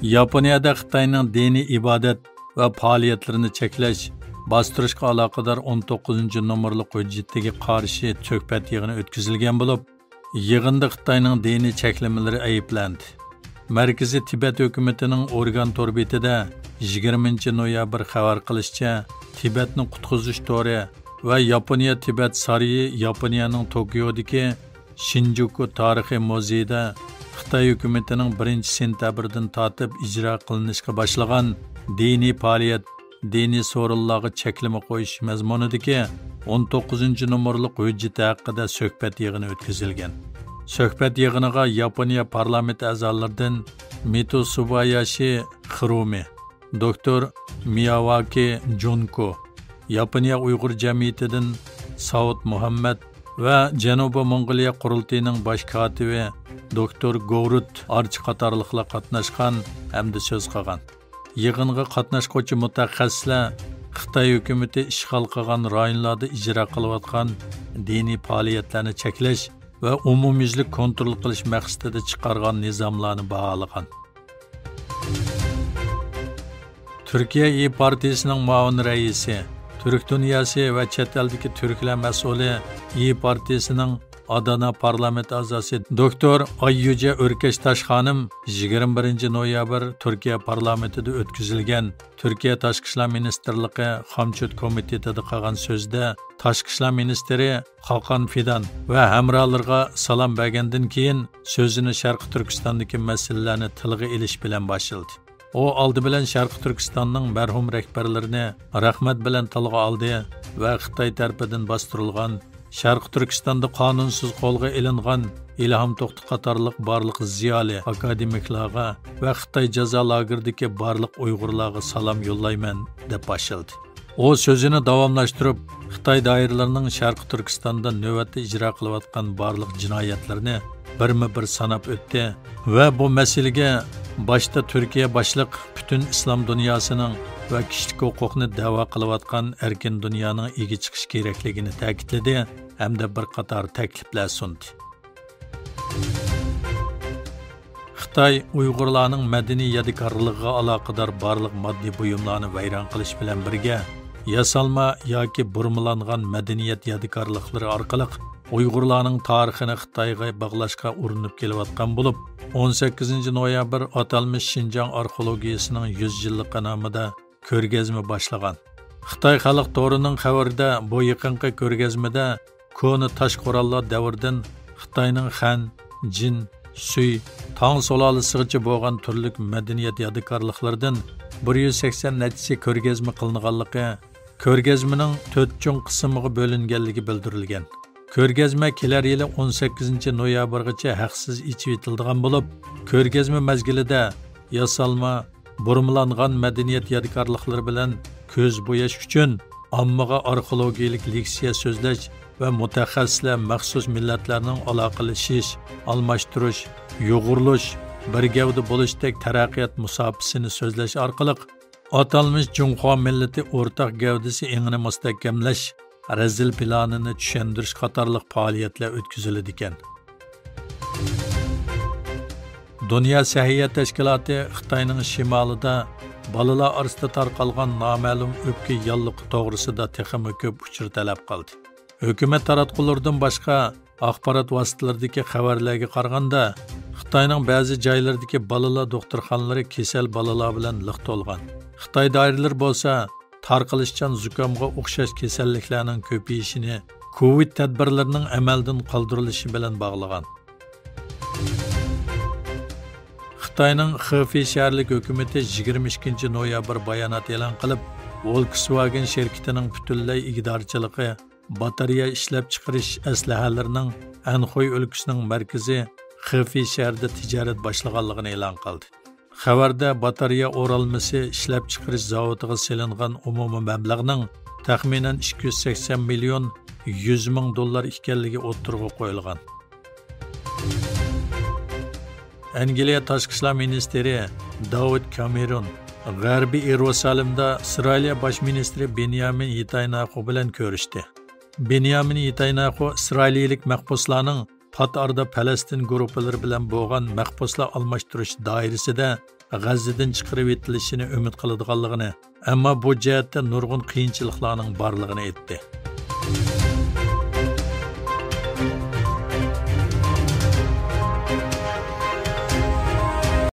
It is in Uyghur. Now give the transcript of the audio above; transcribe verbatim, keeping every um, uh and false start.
ياپونىيەدە خىتاينىڭ دىنىي ئىبادەت ۋە پائالىيەتلىرىنى چەكلەش، باستۇرۇشقا ئالاقىدار ئون توققۇزىنچى نومۇرلۇق ھۆججىتىگە قارشى سۆھبەت يىغىنى ئۆتكۈزۈلگەن بولۇپ، يىغىندا خىتاينىڭ دىنىي چەكلىمىلىرى ئەيىبلەندى. مەركىزىي تىبەت ھۆكۈمىتىنىڭ ئورگان تور بېتىدە يىگىرمىنچى نويابىر خەۋەر قىلىشىچە، تىبەتنى قۇتقۇزۇش تورى ۋە ياپونىيە تىبەت سارىيى ياپونىيەنىڭ توكيودىكى شىنجۇكۇ تارىخىي مۇزېيىدا خىتاي ھۆكۈمىتىنىڭ بىرىنچى سېنتەبىردىن تارتىپ ئىجرا قىلىنىشقا باشلىغان دىنىي پائالىيەت، دىنىي سورۇنلارغا چەكلىمە قويۇش مەزمۇنىدىكى ئون توققۇزىنچى نومۇرلۇق ھۆججىتى ھەققىدە سۆھبەت يىغىنى ئۆتكۈزۈلگەن. سۆھبەت يىغىنىغا ياپونىيە پارلامېنت ئەزالىرىدىن مىتو سۇباياشى خىرومى، دوكتور مىياۋاكى جۇنكو، ياپونىيە ئۇيغۇر جەمئىيىتىدىن ساۋۇت مۇھەممەد ۋە جەنۇبىي موڭغۇلىيە قۇرۇلتىيىنىڭ باش كاتىپى دوكتور گوۋرۇت ئارچى قاتارلىقلار قاتناشقان ھەمدە سۆز قىلغان. يىغىنغا قاتناشقۇچى مۇتەخەسسىسلەر خىتاي ھۆكۈمىتى ئىشغال قىلغان رايونلاردا ئىجرا قىلىۋاتقان دىنىي پائالىيەتلەرنى چەكلەش ۋە ئومۇميۈزلۈك كونترول قىلىش مەقسىتىدە چىقارغان نىزاملارنى باھالىغان. تۈركىيە ئىيى پارتىيىسىنىڭ مۇئاۋىن رەئىسى، تۈرك دۇنياسى ۋە چەت ئەلدىكى تۈركلەر مەسئۇلى، ئىيى پارتىيىسىنىڭ ئادانا پارلامېنت ئەزاسى دوكتور ئاييۈجە ئۆركەشتاش خانىم يىگىرمە بىرىنچى نويابىر تۈركىيە پارلامېنتىدا ئۆتكۈزۈلگەن تۈركىيە تاشقى ئىشلار مىنىستىرلىقى خامچوت كومىتېتىدا قىلغان سۆزىدە، تاشقى ئىشلار مىنىستىرى خاقان فىدان ۋە ھەمراھلىرىغا سالام بەرگەندىن كېيىن، سۆزىنى شەرقىي تۈركىستاندىكى مەسىلىلەرنى تىلغا ئېلىش بىلەن باشلىدى. ئۇ ئالدى بىلەن شەرقىي تۈركىستاننىڭ مەرھۇم رەھبەرلىرىنى رەھمەت بىلەن تىلغا ئالدى ۋە خىتاي تەرىپىدىن باستۇرۇلغان، شەرقىي تۈركىستاندا قانۇنسىز قولغا ئېلىنغان ئىلھام توختى قاتارلىق بارلىق زىيالىي، ئاكادېمىكلارغا ۋە خىتاي جازا لاگېرىدىكى بارلىق ئۇيغۇرلارغا سالام يوللايمەن، دەپ باشلىدى. ئۇ سۆزىنى داۋاملاشتۇرۇپ، خىتاي دائىرىلىرىنىڭ شەرقىي تۈركىستاندا نۆۋەتتە ئىجرا قىلىۋاتقان بارلىق جىنايەتلىرىنى بىرمۇ بىر ساناپ ئۆتتى ۋە بۇ مەسىلىگە باشتا تۈركىيە باشلىق پۈتۈن ئىسلام دۇنياسىنىڭ ۋە كىشىلىك ھوقۇقنى دەۋا قىلىۋاتقان ئەركىن دۇنيانىڭ ئىگە چىقىشى كېرەكلىكىنى تەكىتلىدى ھەمدە بىر قاتار تەكلىپلەر سۇندى. خىتاي ئۇيغۇرلارنىڭ مەدەنىي يادىكارلىقىغا ئالاقىدار بارلىق ماددىي بۇيۇملارنى ۋەيران قىلىش بىلەن بىرگە، ياسالما ياكى بۇرمىلانغان مەدەنىيەت يادىكارلىقلىرى ئارقىلىق ئۇيغۇرلارنىڭ تارىخىنى خىتايغا باغلاشقا ئۇرۇنۇپ كېلىۋاتقان بولۇپ، ئون سەككىزىنچى نويابىر ئاتالمىش شىنجاڭ ئارخېئولوگىيىسىنىڭ يۈز يىللىقى نامىدا كۆرگەزمە باشلىغان. خىتاي خەلق تورىنىڭ خەۋىرىدە، بۇ يېقىنقى كۆرگەزمىدە كونا تاش قوراللار دەۋرىدىن خىتاينىڭ خەن، جىن، سۈي، تاڭ سۇلالىسىغىچە بولغان تۈرلۈك مەدەنىيەت يادىكارلىقلىرىدىن بىر يۈز سەكسەن نەچچىسى كۆرگەزمە قىلىنغانلىقى، كۆرگەزمىنىڭ تۆت چوڭ قىسىمغا بۆلۈنگەنلىكى بىلدۈرۈلگەن. كۆرگەزمە كېلەر يىلى ئون سەككىزىنچى نويابىرغىچە ھەقسىز ئېچىۋېتىلىدىغان بولۇپ، كۆرگەزمە مەزگىلىدە ياسالما، بۇرمىلانغان مەدەنىيەت يادىكارلىقلىرى بىلەن كۆز بوياش ئۈچۈن ئاممىغا ئارخېئولوگىيىلىك لېكسىيە سۆزلەش ۋە مۇتەخەسسىسلەر مەخسۇس مىللەتلەرنىڭ ئالاقىلىشىش، ئالماشتۇرۇش، يۇغۇرۇلۇش، بىر گەۋدە بولۇشتەك تەرەققىيات مۇساپىسىنى سۆزلەش ئارقىلىق، ئاتالمىش جۇڭخۇا مىللىتى ئورتاق گەۋدىسى ئېڭىنى مۇستەھكەملەش، رەزىل پىلانىنى چۈشەندۈرۈش قاتارلىق پائالىيەتلەر ئۆتكۈزۈلىدىكەن. دۇنيا سەھىيە تەشكىلاتى خىتاينىڭ شىمالىدا بالىلار ئارىسىدا تارقالغان نامەلۇم ئۆپكە ياللۇغى توغرىسىدا تېخىمۇ كۆپ ئۇچۇر تەلەپ قىلدى. ھۆكۈمەت تاراتقۇلىرىدىن باشقا، ئاخبارات ۋاسىتىلىرىدىكى خەۋەرلەرگە قارىغاندا، خىتاينىڭ بەزى جايلىرىدىكى بالىلار دوختۇرخانىلىرى كېسەل بالىلار بىلەن لىق تولغان. خىتاي دائىرىلىرى بولسا، تارقىلىشچان زۇكامغا ئوخشاش كېسەللىكلەرنىڭ كۆپىيىشىنى كوۋىد تەدبىرلىرىنىڭ ئەمەلدىن قالدۇرۇلۇشى بىلەن باغلىغان. خىتاينىڭ خېفېي شەھەرلىك ھۆكۈمىتى يىگىرمە ئىككىنچى نويابىر بايانات ئېلان قىلىپ، ۋولكسۋاگېن شىركىتىنىڭ پۈتۈنلەي ئىگىدارچىلىقى باتارېيە ئىشلەپچىقىرىش ئەسلىھەلىرىنىڭ ئەنخۇي ئۆلكىسىنىڭ مەركىزى خېفېي شەھىرىدە تىجارەت باشلىغانلىقىنى ئېلان قىلدى. خەۋەردە باتارېيە ئورالمىسى ئىشلەپچىقىرىش زاۋۇتىغا سېلىنغان ئومۇمىي مەبلەغنىڭ تەخمىنەن ئىككى يۈز سەكسەن مىليون يۈز مىڭ دوللار ئىكەنلىكى ئوتتۇرىغا قويۇلغان. ئەنگلىيە تاشقى ئىشلار مىنىستىرى داۋىد كامېرون غەربىي ئىيېرۇسالىمدا ئىسرائىلىيە باش مىنىستىرى بېنيامىن نېتانياھۇ بىلەن كۆرۈشتى. بېنيامىن نېتانياھۇ ئىسرائىلىيىلىك مەھبۇسلارنىڭ پات ئارىدا پەلەستىن گۇرۇپپىلىرى بىلەن بولغان مەھبۇسلار ئالماشتۇرۇش دائىرىسىدە غەززىدىن چىقىرىۋېتىلىشىنى ئۈمىد قىلىدىغانلىقىنى، ئەمما بۇ جەھەتتە نۇرغۇن قىيىنچىلىقلارنىڭ بارلىقىنى ئېيتتى.